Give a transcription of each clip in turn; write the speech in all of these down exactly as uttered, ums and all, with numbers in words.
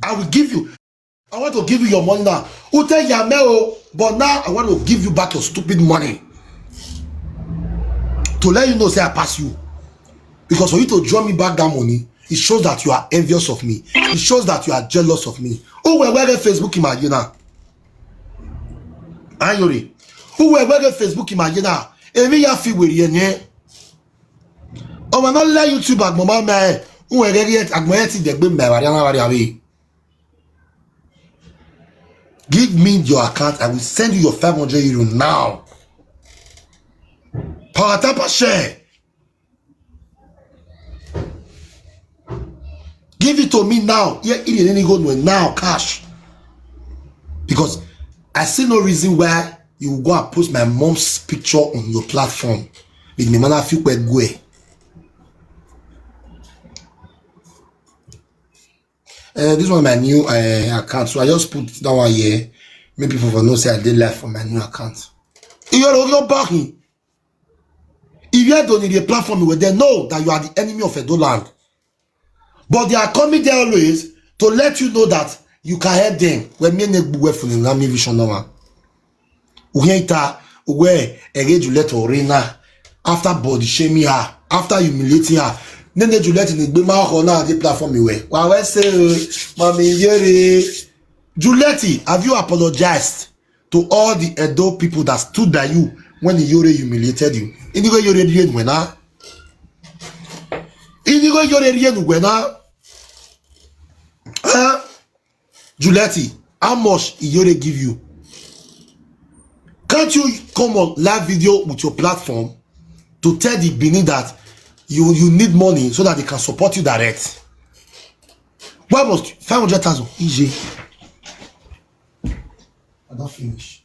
I will give you. I want to give you your money now. Ute yame o, but now I want to give you back your stupid money. To let you know, say I pass you. Because for you to draw me back that money, it shows that you are envious of me. It shows that you are jealous of me. Who will wear Facebook in my year now? Ayori. Who will wear Facebook in my year now? Emi ya fi weri enye. Oh, I not let YouTube at mama me. Who will get at my head in the game, Mariana Mariavi. Give me your account. I will send you your five hundred euro now. Power tap a share. Give it to me now. Yeah, it didn't go nowhere now, cash. Because I see no reason why you go and post my mom's picture on your platform. With me, man, I feel quite good. Uh, this one my new uh, account, so I just put that one here. Make people for know say I did live for my new account. You're not backing. If you don't need a platform with them, know that you are the enemy of Edo land. But they are coming there always to let you know that you can help them. When me and Negbu were for the Nami Vision now. Uhieta, where Ege Juliet Orena, after body shaming her, after humiliating her, Nene Juliet in the Bema Hona, the platform you were. Well, I say, Mami Yere, Juliet, have you apologized to all the Edo people that stood by you when Yore humiliated you? Inigo Yore didn't win, huh? Inigo Yore didn't win, huh? Huh? Juliet, how much Yore give you? Can't you come on live video with your platform to tell the Benin that you, you need money so that they can support you direct? Why must five hundred thousand? E J. I don't finish.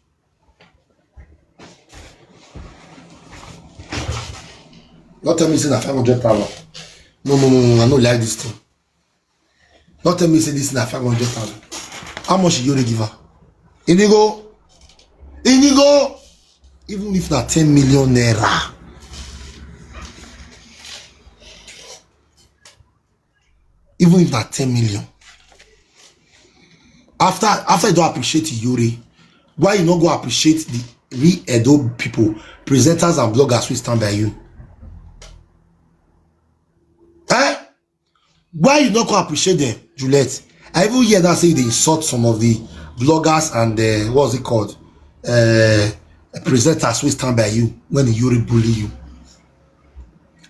Don't tell me say na five hundred thousand. No, no, no, no, I no like this thing. Don't tell me say this na five hundred thousand. How much you dey give her? Inigo, Inigo, even if na ten million naira, even if na ten million, after after you don appreciate Yuri, why you no go appreciate the real Edo people, presenters and bloggers wey stand by you? Eh? Why you no go appreciate them, Juliet? I even hear that say they insult some of the bloggers and uh, what's it called, uh, presenters wey stand by you when Yuri bully you.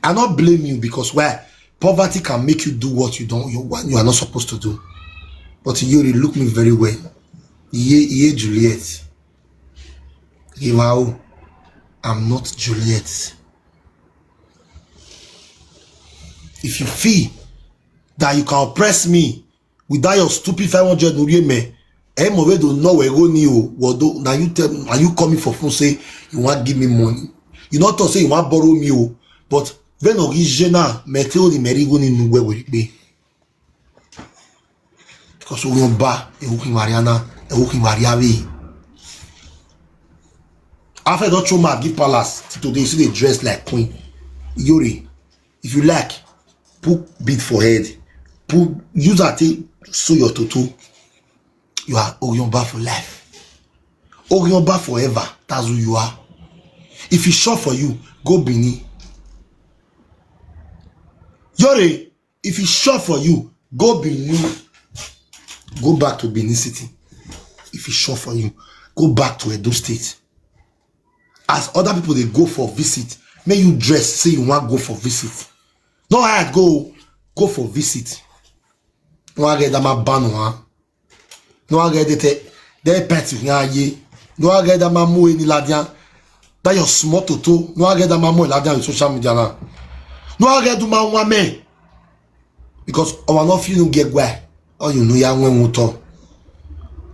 I not blame you because why? Poverty can make you do what you don't you, what you are not supposed to do. But Yuri, look me very well. Ye, ye Juliet. Iwao, I'm not Juliet. If you feel that you can oppress me with that your stupid five hundred nurieme, eh, mo we do no we go ni o, wo do, na you tell, are you coming for phone say you want give me money? You not to say you want borrow me o, but when o gi jena, me te o di meri go ni nu we we pe. Because Oyomba, Ewoki Mariana, Ewoki Mariavi. After don't show my give palace, till today you see they dress like queen. Yuri, if you like, put beat for head, put use that thing, sew your toto. You are Oyomba for life. Oyomba forever. That's who you are. If it's sure for you, go Benin. Yore, if it's sure for you, go Benin. Go back to Benin City. If it's sure for you, go back to Edo State. As other people they go for visit, may you dress say you want go for visit. No, I go go for visit. No, I get that my ban one. No, I get it. They pet you. No, I get that my mu any ladian. That your small toto. No, I get that my mu ladian on social media now. No, I get do my one man. Because our no feel no get where. Oh, you know, ya when we talk.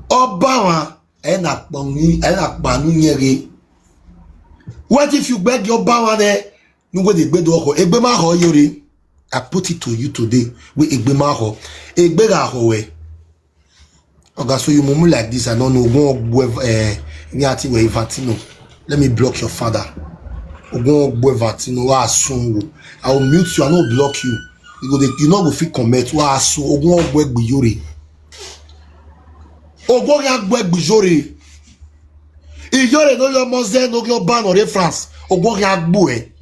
Oba wa, ena kpanu, ena kpanu nyere. What if you beg your bawa there? No go dey gbedo oko. Egbe ma ho Yore. I put it to you today. We egbe ma ho. Egbe ga ho we. Oga, so you mumu like this, I don't know. Go, eh, ni ati we Valentino. Let me block your father. Ogun Ogbo Valentino, wa sun wo. I will mute you, I no block you. You go dey, you no go fit comment. Wa sun, Ogun Ogbo Egbe Yore. Ogwo ya gbe gbijore. Iyore no yo moze no yo ban ore France. Ogwo ya gbu e.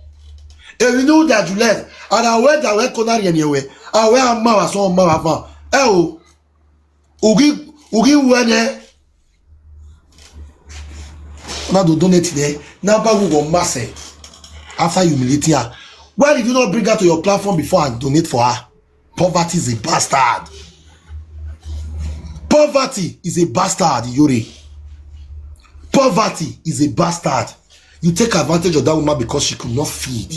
Ebi nu da Juliet. Ara we da we kona ri eni we. Awe ama wa so ma wa fan. E o. Ugi, ugi wene. Na do donate there. Na ba we go mass e. After humiliating her. Why did you not bring her to your platform before and donate for her? Poverty is a bastard. Poverty is a bastard, Yuri. Poverty is a bastard. You take advantage of that woman because she could not feed.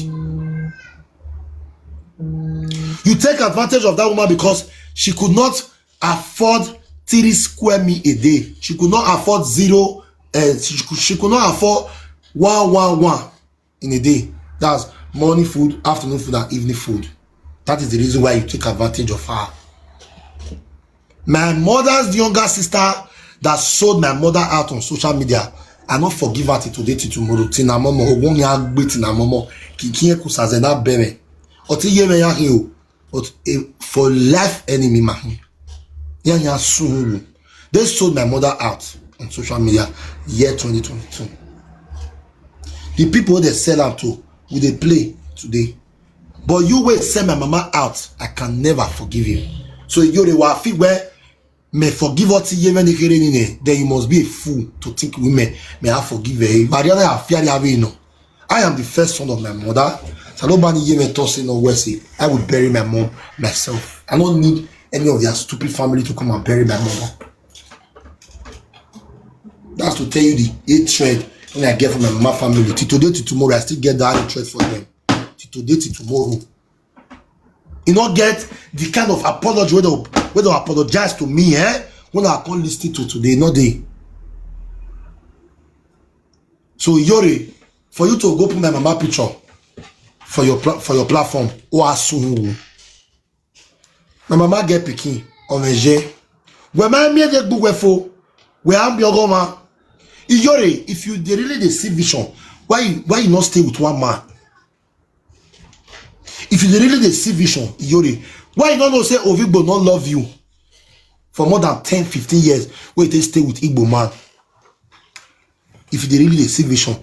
You take advantage of that woman because she could not afford three square meal a day. She could not afford zero. Uh, she, could, she could not afford one one one in a day. That's morning food, afternoon food, and evening food. That is the reason why you take advantage of her. My mother's younger sister that sold my mother out on social media, I not forgive her till today, till tomorrow. Tina momo, ogun ya gbe tina momo. Kikiye kusazena beme. Oti ye me ya hiu. But a for life enemy man. Ya ya sungu. They sold my mother out on social media year twenty twenty-two. The people they sell out to, will they play today? But you will sell my mama out, I can never forgive you. So you the wafi where may forgive what ye when they, then you must be a fool to think women may I forgive her. Mariana Afiari Avino. I am the first son of my mother. Salobani ye me tossing no Wesley. I will bury my mom myself. I don't need any of their stupid family to come and bury my mother. That's to tell you the hatred when I get from my mama family. Till today, till tomorrow, I still get that hatred for them. Till today, till tomorrow. You not get the kind of apology where they, where they apologize to me, eh? When I can't listen to today, not day. So Yori, for you to go put my mama picture for your pla- for your platform, oh asungu. My mama get pikin on a je. Where my me de gbugwe fo, where I'm your goma. Iyore, if you dey really dey see vision, why you why you not stay with one man? If you dey really dey see vision, Iyore, why you don't know say Ovigbo not love you for more than ten, fifteen years? Where you take stay with Igbo man? If you dey really dey see vision,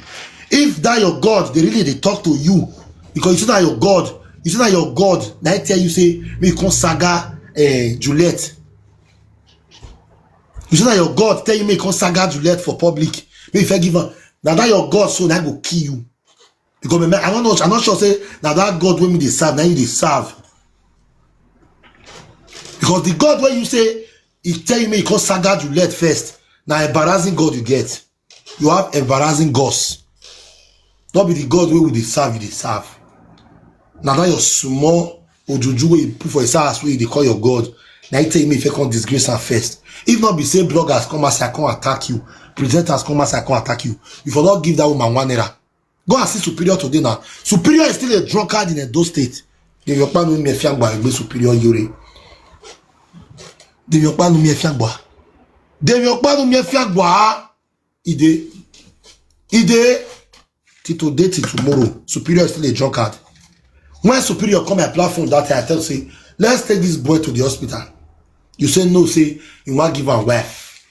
if that your God dey really dey talk to you, because you see that your God, you see that your God, na I tell you say me come saga uh, Juliet. You see that your God tell you me come saga Juliet for public, me if I give her, now that your God so that go kill you. Because me, I don't know, I'm not sure say now that God when me dey serve, now you dey serve. Because the God when you say he tell you me he come saga Juliet first, now embarrassing God you get. You have embarrassing gods. Not be the God wey we dey serve, you dey serve. Now that your small ojuju wey you put for his house wey you dey call your God, na he tell me if I come disgrace am first. If not be say bloggers come as I come attack you, presenters come as I come attack you, you for not give that woman one naira. Go and see Superior today now. Superior is still a drunkard in Edo State. Dem yokpa no me fiangba egbe Superior Yore. Dem yokpa no me fiangba. Dem yokpa no me fiangba. Ide. Ide. Till today, till tomorrow, Superior is still a drunkard. When Superior come my platform that time, I tell say, let's take this boy to the hospital. You say no, say you want give am wife.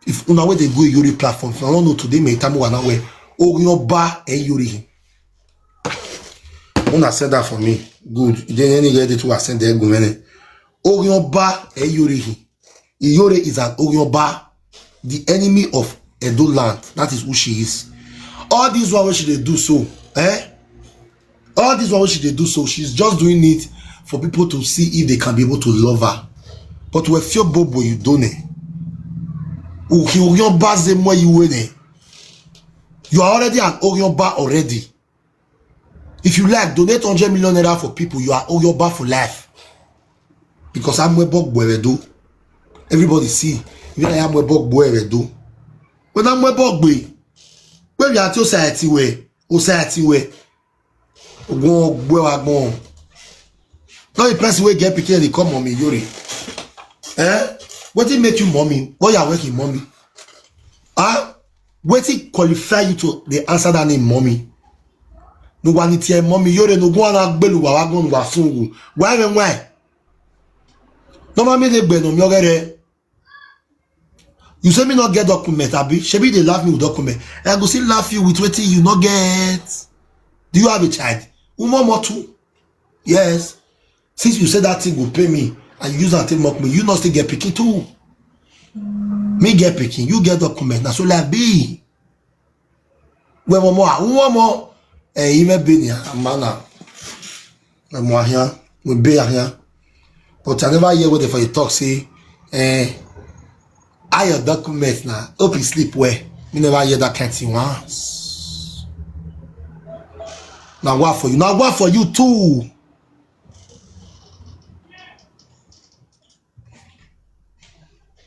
If una wey dey go Yori platform, if I don't know today, me tamu wana we Orionba e Yori. Una send that for me. Good. Then any get it to send the gumene. Orionba e Yori. Iyore is an Orionba, the enemy of Edo land. That is who she is. All this one wey she dey do so, eh? All this one wey she dey do so, she's just doing it for people to see if they can be able to love her. But we feel bobo you don't eh. Uki Orionba ze mo you wene. You are already an Orionba already. If you like, donate hundred million naira for people. You are Orionba for life. Because I'm Webok Bweredo. Everybody see. If I am Webok Bweredo. When I'm Webok Bwe, where we are to society where, society where, go where I go. Now the person will get picture they come on me, Yuri. Eh? What did make you mommy? What you are working, mommy? Huh? Wetin qualify you to dey answer that name, mommy? No one is here, mommy. Yore no go on a gbelu wa wagon wa sungu. Why when why? No mommy dey gbe no mi ogere. You say me not get document, abi? Shebi dey laugh me with document. I go still laugh you with wetin you not get. Do you have a child? Umomo too. Yes. Since you say that thing go pay me, and you use that thing mock me, you not still get picking too. Me get picking, you get document. Na so life be. Where more, who more? Eh, you may be near, man. I'm here. We be here. But I never hear what the for you talk say. Eh, I your document now. Hope you sleep well. Me never hear that kind thing once. Now what for you? Now what for you too?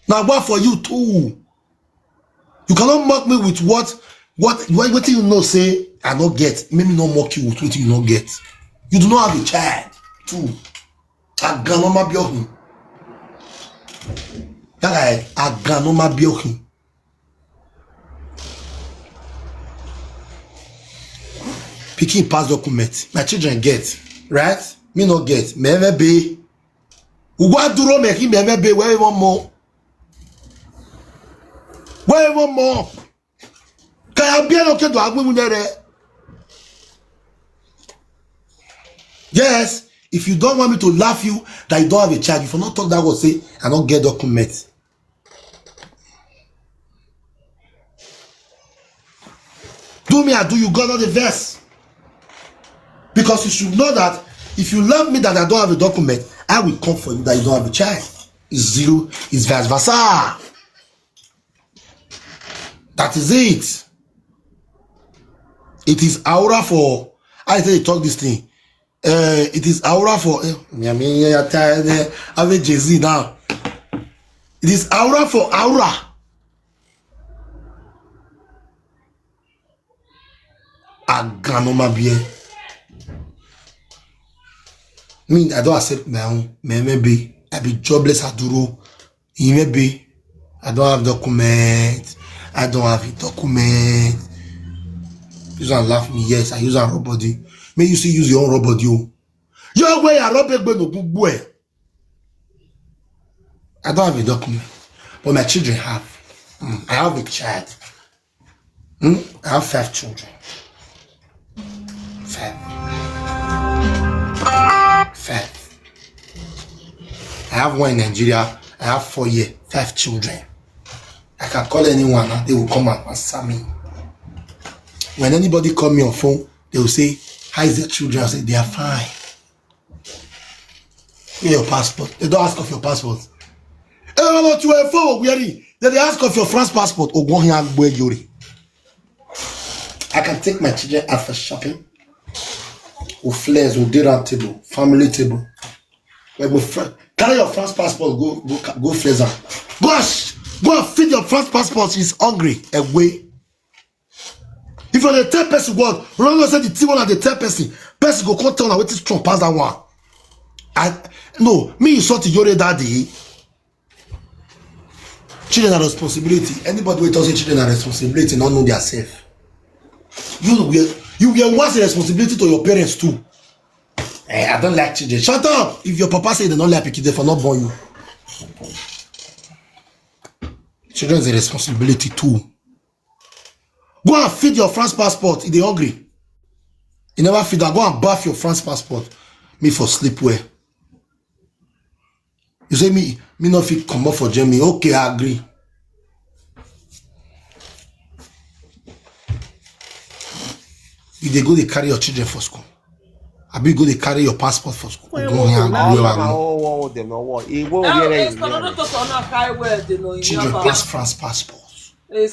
Now what for you too? You cannot mock me with what what what wetin you know say I no get. Make me not mock you with wetin you no get. You do not have a child too. Aganoma biohin. That guy aganoma biohin. Pikin pass document. My children get, right? Me no get. Me ever be. Ugwa duro me ki me ever be. Where you want more? Where you want more? Kaya bia no kedo agbe mu nere. Yes, if you don't want me to laugh you that you don't have a child, you for not talk that word say I don't get document. Do me, I do you, God not the verse. Because you should know that if you love me that I don't have a document, I will come for you that you don't have a child. It's zero, it's vice versa. That is it. It is aura for, I say talk this thing. Uh, it is aura for, eh, I mean, yeah, yeah, tired, eh, I'm a Jay-Z now. It is aura for aura. Aganoma beer. Me, I don't accept my own. Me, maybe I be jobless aduro. He may be. I don't have document. I don't have a document. Use and laugh me. Yes, I use a robot. May you see use your own robot. You. Your way I rob egbe no good boy. I don't have a document, but my children have. Mm, I have a child. Hmm? I have five children. Five. Five. I have one in Nigeria. I have four here. Five children. I can call anyone now. They will come and answer me. When anybody call me on phone, they will say, "How is the children?" I say, "They are fine." Where your passport? They don't ask of your passport. Eh, no, no, to a phone, where they they ask of your France passport. Ogun here, where you. I can take my children out for shopping. We flex, we dey round table, family table. Like we fr- carry your France passport, go go ca- go flex am. Go and sh- go and feed your France passport. She's hungry. Away. If you dey tell person what, you don't know say the thing one dey tell person, person go come tell una wetin strong pass that one. I no me insult Yore daddy. Children are responsibility. Anybody wey talk say children are responsibility no know their self. You were you were once a responsibility to your parents too. Eh, I don't like children. Shut up! If your papa say they don't like pikin, they for not born you. Children is a responsibility too. Go and feed your France passport. If they hungry, you never feed them. Go and bath your France passport. Me for sleep well. You say me, me not fit come up for Germany. Okay, I agree. If they go, they carry your children for school. I be go, they carry your passport for school. Go here and go where I go. Children pass France passport. A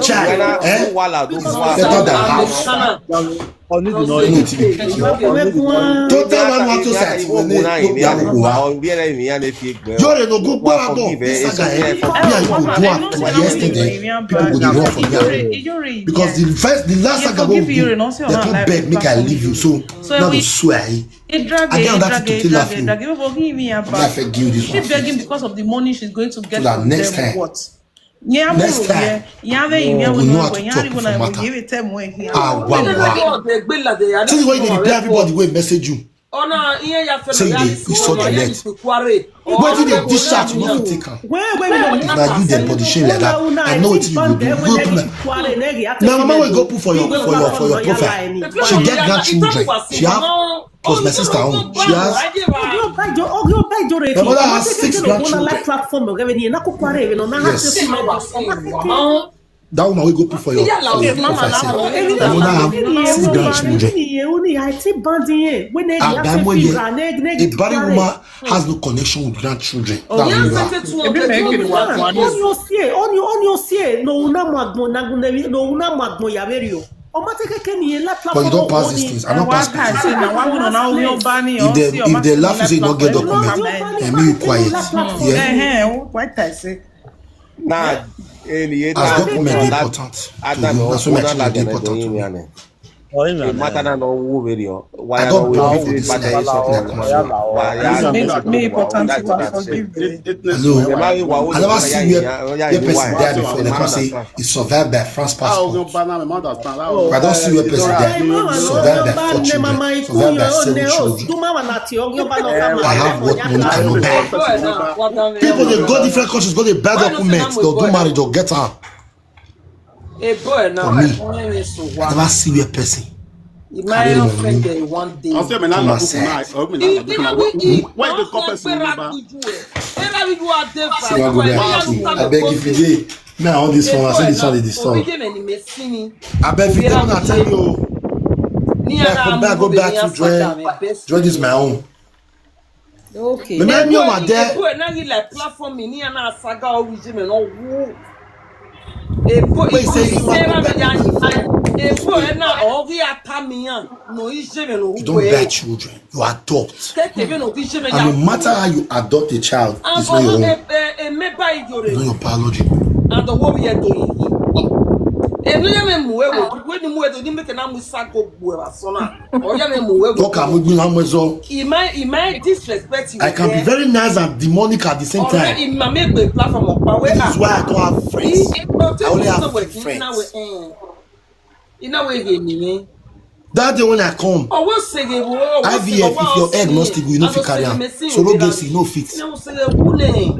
child, eh? Better than house. Total one one two six. Yore no go gbara go. This saga, eh? Be I go do am to yesterday. People go dey run for me. Because the first, the last saga wey we do, they come beg make I leave you. So now they swear, eh? Again, that thing to laugh you. I forgive you this one. She begging because of the money she's going to get from them. What? Next time, we know how to talk for matter. Ah, wow, wow. See the way they reply everybody wey message you. Ona ihe ya fere Say ya they isi insult ụlọ the ya net. Ikware. Wetin dey discharge, you no fit take am. If na you dem body shame like that, I know wetin you go do. Go open am. Na mama wey go put for your for your for your profile. She get grandchildren. She have plus my sister own. She has. My mother has six grandchildren. Yes. That woman wey go put for your for your profile say my mother have six grandchildren. Abamoye, a barren woman has no connection with grandchildren. That woman. Onye osie, onye onye osie, no una magbo na no una magbo ya very o. Ọmọ teke ke ni la But you don pass these things. I don pass plenty. Na wa wona na onye obani If they if they laugh, you say you no get document. Eh, make you quiet. Yeah. Eh, eh, what I say. Na eni ye As document dey important to you, na so my children dey important to me. Mata na no wo very o. Why I I don don't born will with this be bad kind of issue. Network. Me me important to forgive you. Hello. I never see where where person die before. They come say he survived by France passport. I don't see where person die. Survived by four children. Survived by seven children. I have what money cannot buy. People dey go different countries, go dey buy documents, they'll do marriage or get am. Ebo ẹ na For me, onye na-eso I never see where person. Imagine your friend there one day. Ọsẹ mi náà lọ dùn náà. Ọ̀rọ̀ mi náà lọ dùn náà. Why you dey call person number? See what go back to. I beg if you dey. Me, I want this phone. I say this one dey disturb. I beg if you dey, una tell me o. Back, come back, go back to join. Join this my own. Okay. Remember me over there. Ebo ẹ na yi like platform mi ni ana saga o wi je me no wu. Ebo Wait, say you say want na to me ya yi. Ebo ẹ na o ri ata mi yan. No ije me no You don't bear children. You adopt. Tete be no ri ije me And no ya. Matter how you adopt a child, it's not your own. E me ba ijore. It's not your biology. And the wo ye do yi. Enu ya me mu ewo. We ni mu edo ni me ke na mu sa go gbu e ba so na. O ya me mu ewo. Talk am with me, how much so? He might he might disrespect you. I can be very nice and demonic at the same Ọ̀rẹ́ time. Ìmọ̀ mi gbé platform ọ̀pá wẹ́ This is why I don't have friends. I only have few friends. Iná wo èyí ni. That day when I come, Ọwọ́ ṣègè wo. I V F, if your egg no stick, you no fit carry am. Surrogacy, no fit. Ní o ṣègè wú ni.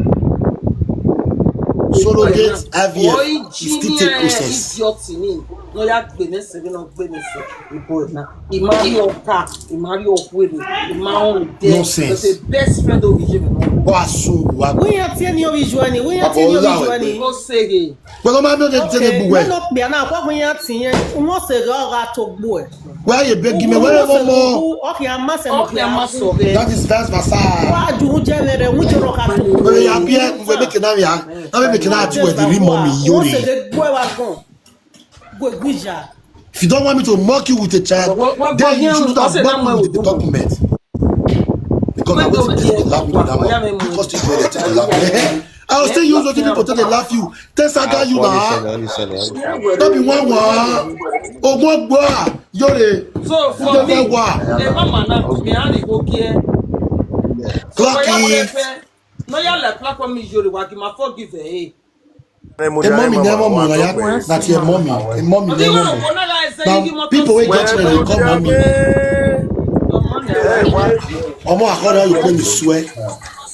Surrogate, I V F, it still take process. Idiot ni. No ya gbé mi sẹ́gbẹ́ náà gbé mi sẹ́. Ìbò ẹ̀ náà. Ìmọ̀ rí ọ̀ka, ìmọ̀ rí ọ̀kúrẹ́, ìmọ̀ ọ̀hún dẹ́. Nonsense. The best friend of Ìjẹ̀bú. Go asu wa. Wúnyà tí ẹni orí ju ẹni, wúnyà tí ẹni orí ju ẹni. Ó ṣègè. Pẹ̀lú ọmọ mi ò tẹ́ tẹ́lẹ̀ gbogbo ẹ̀. Mẹ́nà pè náà kọ́ wúnyà tí yẹn, wọ́n ṣe rẹ́ ọ̀rá tó gbó ẹ̀. Why you beg me? Where you want more? Ọkì àmásẹ̀ mọ̀ Ọkì àmásọ̀ rẹ̀. That is that's my side. Wá ju oúnjẹ rẹ̀ rẹ̀, wújọ rọ̀ ká tó. Where you appear? We make it now, yeah. Now we make it now. You are the real mommy. Wọ́n Yori. ṣe gbó ẹ̀ wá gan. Gbogbo ìjà. If you don't want me to mock you with a child, What- what- then you what- should what's have the mocked me number with the of document. Because I What want to do take the you- laugh with that what- one. what- Because you take the laugh. I will still use what people take the laugh you. Tell Saga you now. Don't be one one. Oh, one one. Yore. So for Don't me, be one. a mama now, me and go care. Clock it. No ya le platform mi jori wa ki ma forgive eh. A mommy never mama ya. That's your mommy. A mommy never mama. Now people wey get me dey call mommy. Omo, I call you when you swear.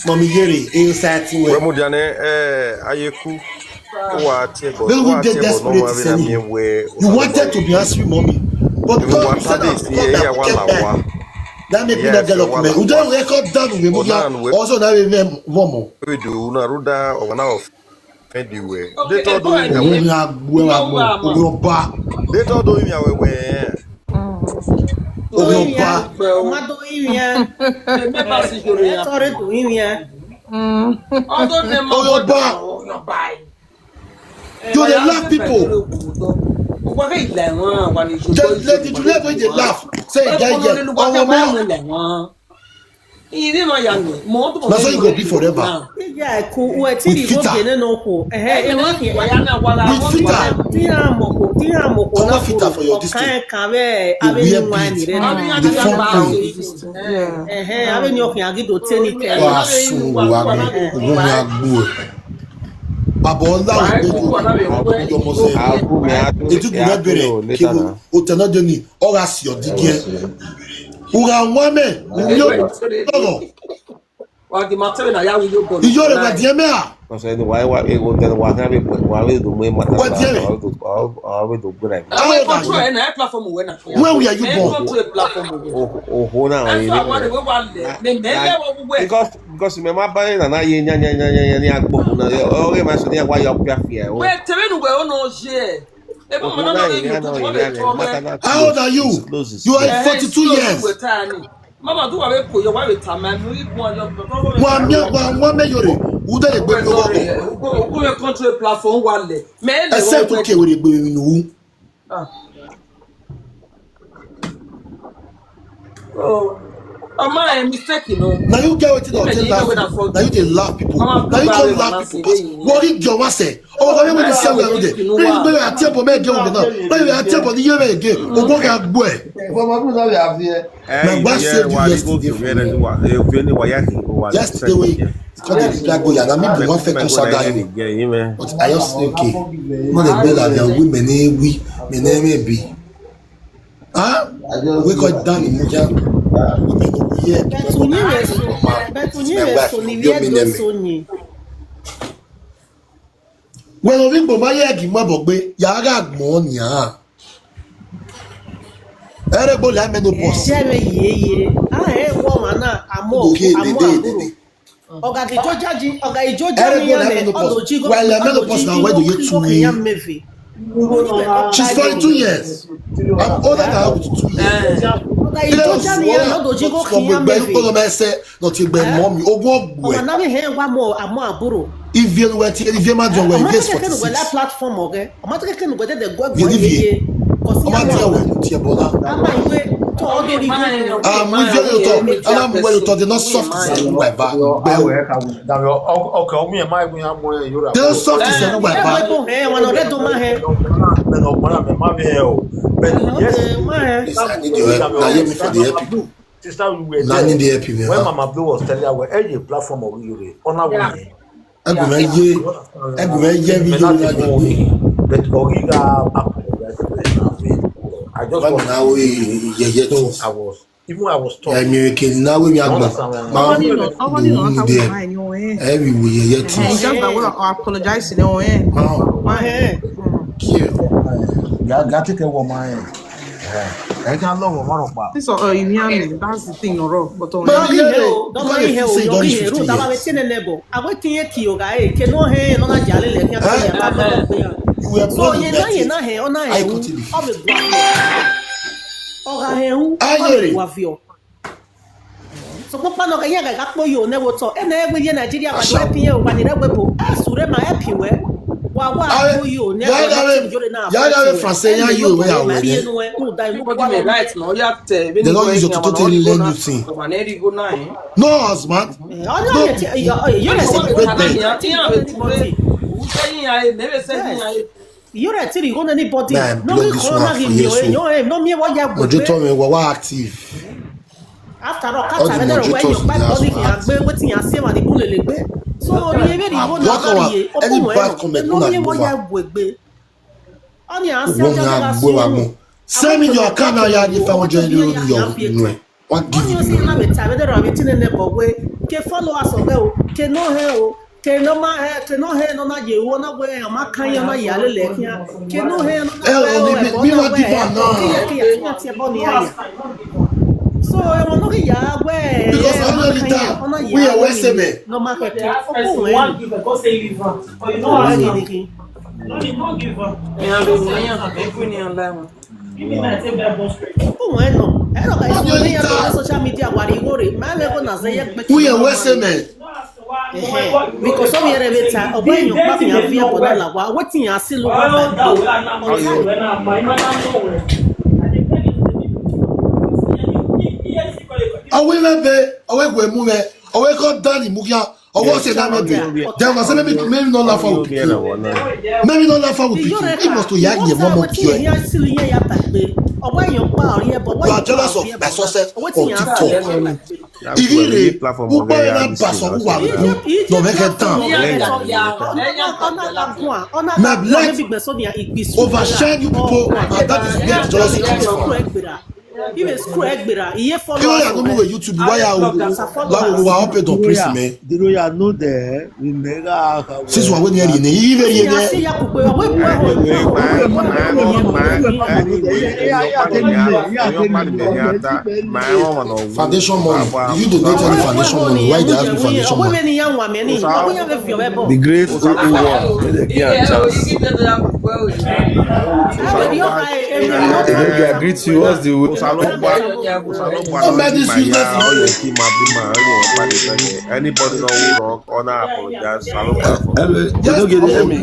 Mommy Yeri, inside to Wee where. mu diane eh ayeku. Wa tie bo. When we Wa dey tie bo no desperate ma to bi send na you, mi we. You wanted to be answering mommy, but You God want said this that yeah God yeah that wa kept la back. Wa. That make me not get document. We don't record down with me. Also now we name one more. We do na ruda o na of. Anyway. Okay, They told go me ahead. Ogun ya gbe wa mo. Ogun ba. They told me we we. Ogun ba. Ọmọdé ìrìn ẹ̀. Me ba si jori ya. Ẹ̀tọ́ rẹ̀ tó ìrìn ẹ̀. Although them Ogun ba. You dey laugh people. Wa ke ile wọn wa ni. Just let the let when they laugh. Say yeah yeah. Ogun ba. Ibi ma ya ni. Mo to. That's how you go be forever. Ìjà ẹ̀kú wẹ̀ tí With ìbò fita. gèlè náà kò. Ẹ̀hẹ́ ẹ̀ wọ́n fi Wa ya na wa la. With fita. Tí a mọ̀ kò, tí a mọ̀ kò Comot fita for your this ọ̀kan thing. Ẹ̀ka bẹ́ẹ̀ You abẹ́ ni wear wọ́n á beads. ní rẹ̀ náà. The front pain. Ẹ̀hẹ́ abẹ́ ni ọkùnrin àgídò tẹ́ni tẹ́ni. Wa su wa mo. Ogun ya gbe. Baba Ola o gbe ko. Ogun yo mo se. Etu gbe bere. Kibu. O tana de ni. O ga si o di ge. Uga wame, umyo, todo. Wa di matere na ya wi yo go. Iyo re wa dieme a. Because anyway, why why we go then why have we why we do me matter. Why there? Why we do why we do good like. Awe control e na platform we na. Where we are you born? Control platform we. Oh oh oh now. That's why we wa le. Me me le wo we. Because because me ma ba na na ye nya nya nya nya nya agbo na. O re ma so ni agwa yo pia fia. We tere nu we o no je. E bo mo na na you go to le. How old are you? You are forty-two years. Mama do wa we ko yo wa we ta ma mu igun ayo. Wa mi wa wa me yore. Ude le gbe mi owo. Ko ko control platform wa le. Me le. Ese to ke were gbe mi nu. Oh. Oh my mistake, you know. Now you get wetin dey take laugh. Now you dey laugh people. Now you come laugh people. Pass worry your one say. Oh, we will sell we dey. Really be a table me get we now. Really a table the year me get. Ogo ga gbo e. For my people, now we have here. My wife said you yesterday. If any wa ya ki wa. Yesterday we come dey reply go ya. Na me be one fake cause that you. But I just say okay. No dey bell am na we me ne we me ne me be. Huh? We go down in Muja. We me go here. Betunyi weso, betunyi weso ni wie do so ni. When we go my head in my bogbe, ya ga gmo ni a. Ere go la menopause. Jere ye ye. Ah, eh, wo ma na amo, Okay, amo dey dey aburo. dey. Oga di jojaji, oga ijoja Ere ni go la ya me, menopause. odo jigo. Well, la menopause na where do you two ya meve. She's forty-two years. I'm older than her with two years. Oga ijoja ni ya me, odo jigo From ya my bed, meve. follow my say, not your bed, mommy. Oh, what Oga boy? na mi he wa mo, amo aburo. If you were, if you imagine when Ọmọ you tó kẹ́kẹ́ nùgbẹ́ lá forty-six. Platform ọ̀gẹ́. Ọmọ tó kẹ́kẹ́ nùgbẹ́ tẹ́lẹ̀ gbọ́ Yẹ ẹ̀gbọ́n níbi yeye. Ọmọ tí a wẹ̀ ní tiẹ̀ bọ́lá. A máa ìwé tó ọdún rí gbogbo. Àwọn ìfẹ́ yóò tọ́, àwọn ìwé yóò tọ́, they not soft is ẹnu wà bá. Bẹ́ẹ̀ Okay, ọmọ yẹn máa ń gbìyànjú ọmọ yẹn yóò rà. They not soft is ẹnu wà bá. Ẹgbẹ́ tó hẹ́, wọn ọ̀rẹ́ tó máa hẹ́. Mẹ́nu ọ̀gbọ́n mi máa mi ẹ̀ o. But yes, Máa hẹ́. Yes, I need your help. Now hear me for the help people. Sister, we were Now I there. Need the help you, When huh? Mama Blue was telling her, well, hey, the platform of Yuri, on our way. Ẹgùn rẹ yé, ẹgùn rẹ yé mi yóò láyé mi. But Origa, I just Báwo was, ni àwọn yẹyẹ tó? I was, even I was Ya talking. mi ò kè ní náwó mi àgbà. Máa Ọwọ́ nínú ọwọ́ nínú ń ọ̀tá dé. kò máa yan ẹ̀. Ẹ rí ìwò yẹyẹ tí. Ẹ̀ just that wọ́n apologize ní ọ̀hún ẹ̀. Máa Máa hẹ́. kí ẹ. Gàgà tí kẹ wọ máa yẹn. Ẹ ká lọ́wọ́ mọ́rọ̀ pa. Sísọ ọ̀ ìní àmì that's the thing ọ̀rọ̀ but ọ̀hún. Báwo ni Ihe ẹ o, dọ́gba ihe o, yọ̀gí ihe, ru daba wetí nene bọ̀. Awetí ihe ki ọ̀gá ẹ̀, ke no he, no na jale le, ke no he, ma bọ̀ pé ya. You were So born ye in na ye nineteen. na he, ọ na he I hu, got it ọ before. bẹ gwa fi. Ọ̀gá he hu, ọ Ayere. bẹ gwa fi ọ. So papa no ka ye ga ga po yo ne wo to. E na egbe ye Nigeria wa Asha. Wa pin ye wa ni re gbe bo. E sure ma e pin we. Wa wa po yo ne wo na tin jore na. Yàrá rẹ̀ français yà yóò wẹ̀ àwọn Mari yẹn. Enu e, u da inu Everybody may write now. You have to. They don't use your tutorial learn new thing. When they go now. No, husband. Ọ̀nà yẹn ti yọ yọ That's a great thing. Yọ rẹ̀ tí rí ìhónà ní bọ́dì. Nah, No mi block this kọ́ one náà for kì í mi yes, ò so. èèyàn ẹ̀ no mi wọ́n yà Ojú gbẹ̀gbẹ́. tó mi wà wá active. After all, All kátà the rẹ̀ lẹ́rọ̀ wẹ́ moderators yọ̀ bá in the bọ́dì kì í house. Gbé wetin yà sí wà ní kúlẹ̀ lè gbé. So orí ewé ni ìhónà Block bá our yẹ any ọkùnrin bad ẹ̀ comment no una mi go wọ́n yà over. gbẹ̀gbẹ́. Ọ̀nì à ń sí Wọ́n ọjọ́ yà tó bá gbé wa sùn. Mọ̀. Send me your account now. Yà ní five hundred euro ní your inú ẹ̀. Wọ́n give Ọ̀nì you ó sì the ń money. lámì tà mí dẹ́rọ̀ àmì tí nínú ẹ̀bọ̀ wé. Ke followers ọ̀gẹ́ o, ke no he o, ke no ma he, ke no he no na ye o na we o ma kan ye na ya le le kia. Ke no he no na Eh, we oh, o mi- ẹ̀bọ̀ mi na wá we give am o now. ke ye ke ye ti ẹ bọ́ ni ayà. So ẹ̀wọ̀n ló kì í yà wẹ́ Because I'm not kan in ye town. ọ̀nà ye We are o West ni Sebe. No ma kẹ̀kẹ́ Ask ọkùn person wẹ̀ one ni. give because say leave am. But you know Ọ̀nà what ye happen? ni kí. No, you no give am. Yeah, we need to be putting in line. Give me my take that bus straight. Ọkùn wẹ̀ nọ. Ẹ̀rọ ka ìṣòro ní yàtọ̀ ní social media wà ní ìwé rẹ̀. Máa ń lẹ́kọ̀ọ́ nà sẹ́yẹ gbẹ̀tọ̀. We are West Sebe. Because of your revita, or when you back in your fear for that, what in your silver. Awe mebe, awe gwe mu me, awe ko dani mugia, awe se na mebe. Then I say maybe maybe not laugh out. Maybe not laugh out. He must to yak ye one more cure. Here still here ya tagbe. Or when you power here, but You are jealous of my success or TikTok. Igire, upa na baso wa. No make it down. My black overshine you people, and that is where the jealousy comes from. Iwe screw egbera, iye follow. Iwe ya no move YouTube, why ya lawo wa open to prison me. Diro ya no de, we mega. Since wa we ne ri ne, iwe ye ne. Foundation money. You donate any foundation money. Why they ask me foundation money? The great O O one, may they give a chance. They don't agree to you. What's the way? Anybody no wrong, honor apologize. I don't apologize. Hello, you don't get the enemy.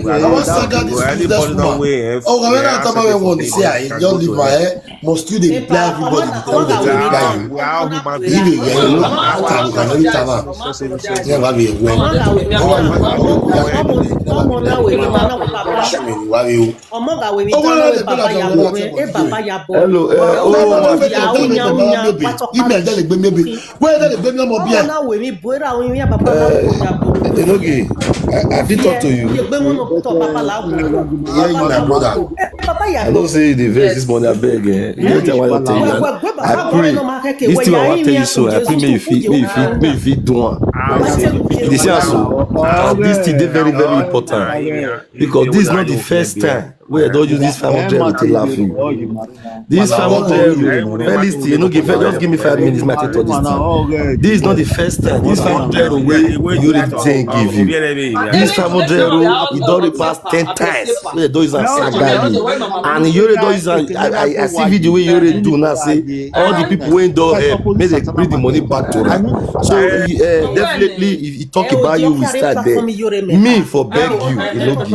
Anybody no way. Oh, I don't talk about one. See, I don't leave my head. Must you dey reply everybody? Dey tell you dey reply you. We are all human beings. Leave it, yeah, you know, after we can only turn am. Yeah, why we win? Why we win? Why we win? Hello, uh, oh, email that they bring me. Where that they bring me? Enoge, I, I did talk to you. Yeah, you, my brother. I don't say the verse this morning, I beg. Eh. You know what I want to tell you? I pray. This thing I want to tell you so. I pray may you feel, may you feel, may you feel do one. This is so. This thing is very, very important. Because this is not the first time wey I don use this five hundred to laugh you. This five hundred euro, Felix, you know, give, just give me five minutes, my take this thing. This is not the first time. This five hundred euro wey you dey take give you. This five hundred euro, e don dey pass ten times wey dem don use am saga you. And you don use am, I, I, I see video wey you dey do now, say all the people wey don help, make dem bring the money back to them. So, uh, definitely, if you talk about you, we start there. Me for beg you, Enoge,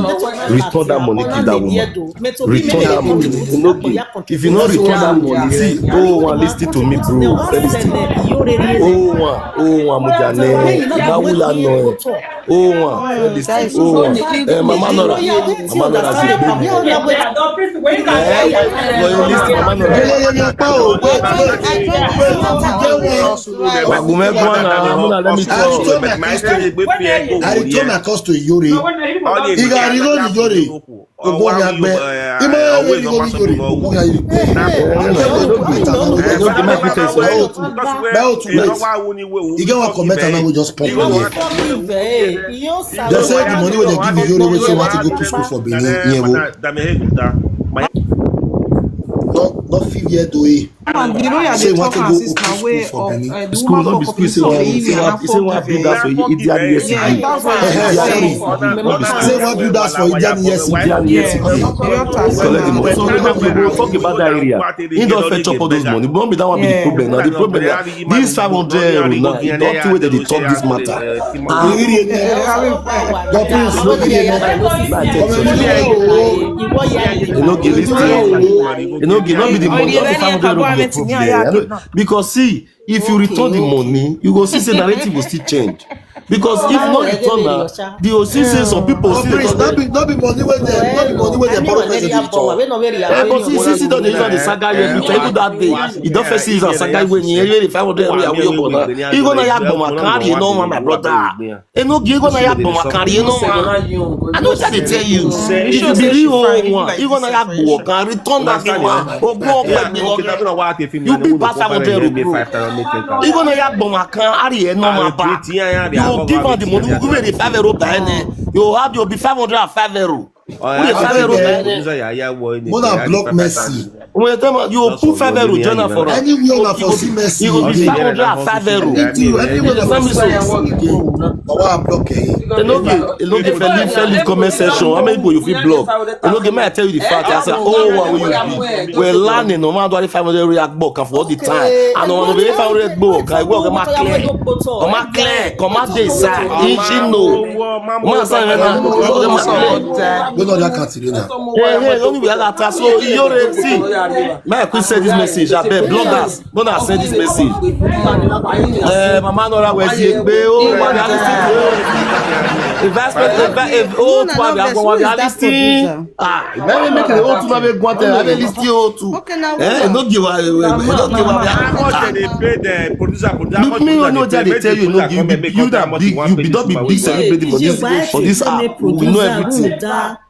return that money, give that woman. Return that money, Enoge. If you no return that money, see, oh one, listen to me, bro. Listen. Oh one, oh one, Mujane. Mawula no. Oh one, listen. Oh one. Eh, Mama Nora. Mama Nora, see, baby. Eh, for your list, Mama Nora. Agume Guana, Muna, let me talk. I return my calls to Yuri. Igari no ni Yuri. Ogbonge agbe. Imo ya we ni Yuri. Ogbonge agbe. Don't give my pretense. Bẹ́ẹ̀ o tún wait. You get one comment and I will just pop on here. They say the money wey dem give you, you always say want to go to school for Benin. Yeah, bro. Not, not fifth year though. Eh. Say want to go open school for Benin. School, not be school, say one, say one, say one build that for Indian years ago. Say one build that for Indian years ago. Indian years ago. Collect the money. So we don't, we will talk about that area. He don fetch up all those money. But be that one be the problem. Now the problem na this five hundred euro now. E don too wey dem dey talk this matter. Ah. You no give this thing. You no give, no be the money. Not the five hundred euro be your problem. I know, because see, if you return the money, you go see say narrative go still change. Because if not return na, the O C say some people still dey talk. No be, no be money wey dem, no be money wey dem borrow person dey return. Eh, but see, see, see, don dey use all the saga here every time. Even that day, e don first use am saga when he hear the five hundred wey I will go now. He go na ya gboma carry no one, my brother. Enoge, he go na ya gboma carry no one. I know what I dey tell you. If you be real one, he go na ya gboma carry return that thing one. Ogun ọgbẹ mi ọgbẹ. You be pass five hundred euro. Even though you have Bomakan, Ari, no man back. You give her the money, you give her the five euro by any. You have your be five hundred and five euro. Who dey five euro by any? Mona block Mercy. When you tell me, you put five euro join her for us. Anywhere una for see Mercy, you go be five hundred and five euro. Anything, anywhere una for see Mercy. Baba block eh. Enoge, Enoge, Felix, Felix comment section. How many people you fit block? Enoge, may I tell you the fact? I say, oh, what will you be? We're learning. No matter what, five hundred react block for all the time. And no matter five hundred block, I work. Am I clear? Am I clear? Come out this side. Ichi no. Man, say na. We no that category now. Hey, hey, only we are that. So you already see. May I quick say this message? I beg bloggers. Gonna send this message. Eh, Mama Nora, where's your baby? Oh, what are you listening to? If I spend, if I, if, oh, what are you listening? Ah, let me make the old two, let me go out there. I dey listen to old two. Okay, now. Eh, no give away, no give away. How much dem dey pay the producer? Producer, how much dem dey pay? Me, me, no, they tell you, no, you be builder, big, you be not be big celebrity for this, for this app. We know everything.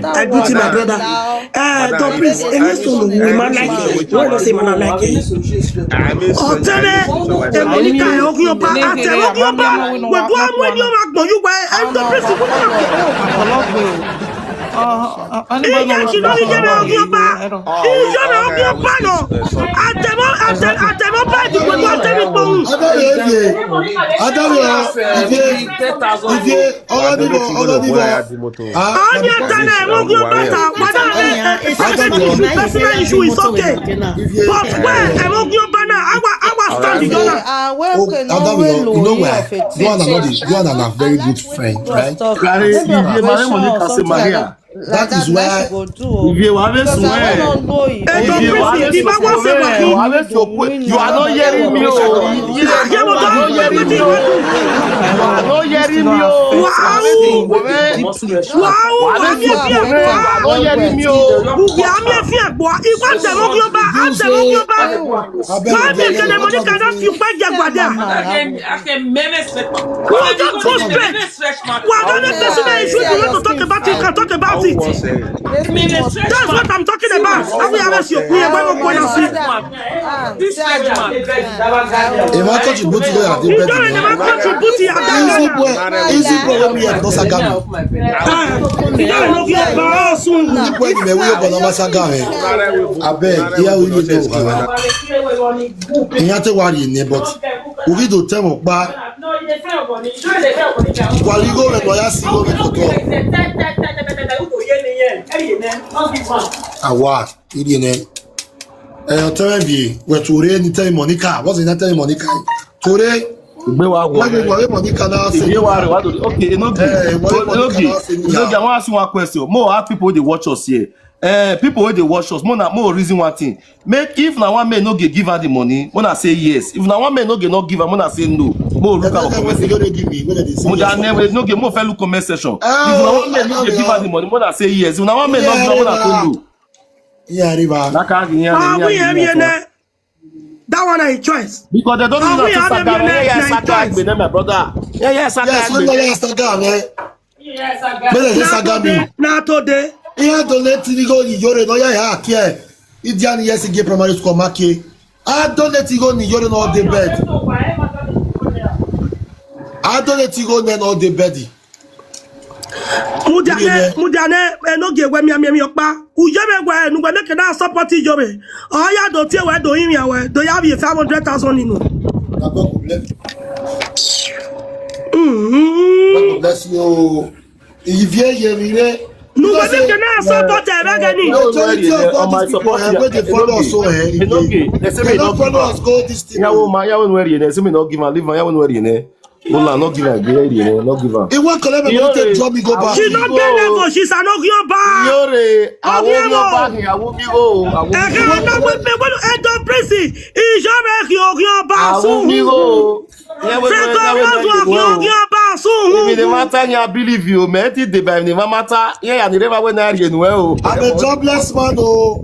Prince, I greet you, my brother. Eh, Don Prince, any song we man like it. Why not say man like it? Otene, Emonika, Ogioba, Ate, Ogioba, we go and when you rock, you why? And Don Prince, we not. Iye, you know, you get Ogioba. Iye, you know, Ogioba, no. Atemo, Atemo, Atemo, Atemo, Atemo, Atemo, Atemo, Atemo, Atemo, Atemo, Atemo, Ọ̀rọ̀ ni mo, ọ̀rọ̀ ni mo. Ah, Onye Otene, Ogioba, whether, eh, eh, personal issue, personal issue is okay. But where, eh, Ogioba now, our, our stand is done. Ah, well, okay, no, Adabio, well, you know where? You and I are not, you and I are very good friends, right? Clarence, if you marry Monica, say Maria. That is why. If you have a swear, if you have a swear, you are not hearing me. Oh. You are not hearing me. Oh. You are not hearing me. Oh. Wow. Wow. You are not hearing me. Oh. Abeg, abeg, abeg, abeg. Go just go straight. Well, don't let person that issue you want to talk about it, you can talk about it. That's what I'm talking about. I will arrest you. We are going to go and see. This man. If I touch you, but you are the You don't never contribute to your Easy boy, easy boy, let me help. Don't saga me. You don't know your boss. When you may we go, no saga me. Abeg, here we go. Ìyá tẹ wá rí ni, but we need to tell ọ̀pá. Wàlígò rẹ̀ lọ́yà sí lórí kòtò. Àwa, ìdí ẹ̀ nẹ. Ẹ̀ ọ̀tẹ́rẹ́ bìí, wẹ̀ tó rẹ́ ní tẹ́lẹ̀ Monica. What's the name tẹ́lẹ̀ Monica? Tó rẹ́. Ìgbé wa wọ̀. Wọ́n ti wọlé Monica náà sí. Ìgbé wa rẹ̀ wá lórí. Okay, Enoge. Ẹ̀ wọlé Monica náà sí. Enoge, I wan ask you one question. Mo ask people wey dey watch us here. Eh, people wey dey watch us, mo na mo reason one thing. Make if na one man no get give her the money, mo na say yes. If na one man no get not give her, mo na say no. Mo look at comment section. Mo ja never no get mo fẹ́ look comment section. If na one man no get give her the money, mo na say yes. If na one man no give her, mo na say no. Yeah, Riva. That kind of thing, yeah, yeah, yeah. That one I choice. Because they don't know to saga me. Yeah, yeah, saga me, my brother. Yeah, yeah, saga me. Yes, we know saga me. Yes, saga me. Saga me. Na today. Ihe donate ni go ni yore no ya ya ke. Idiani yes ge primary school make. A donate go ni yore no dey bed. A donate go ne no dey bed. Mudiane, mudiane, eno ge we mi mi mi okpa. Uyobe we nu we make na support Iyobe. Oya do tie we do yin ya we. Do ya bi five hundred thousand ninu. Na God go bless. Mm. God go bless you. Ivie ye mi re. Nu we Because make na support e be gani. Majority of all these people eh, wey dey follow us so eh, Enoge, they say they me don't no give follow am. Us go this thing. Yawo ma, yawo no eri ne, say me no give am, leave am, yawo no eri ne. Ola, no give am, give eri ne, no give am. He wan collect my money, take draw me go back. She no get level, she's an Ogioba. Iyore, awo mi o ba ni, awo mi o, awo mi o. Ẹ̀ka ọ̀nà pé pé wọ́n ẹ̀ dọ̀ pírísì, ìjọba ẹ̀kì Ogioba sùn. Awo mi o. Fẹ́kọ̀ ọ̀gbọ̀n Ogioba sùn. If you never tell me, I believe you, man. It dey by never matter. Yeah, I never went there, you know. I'm a jobless man, oh.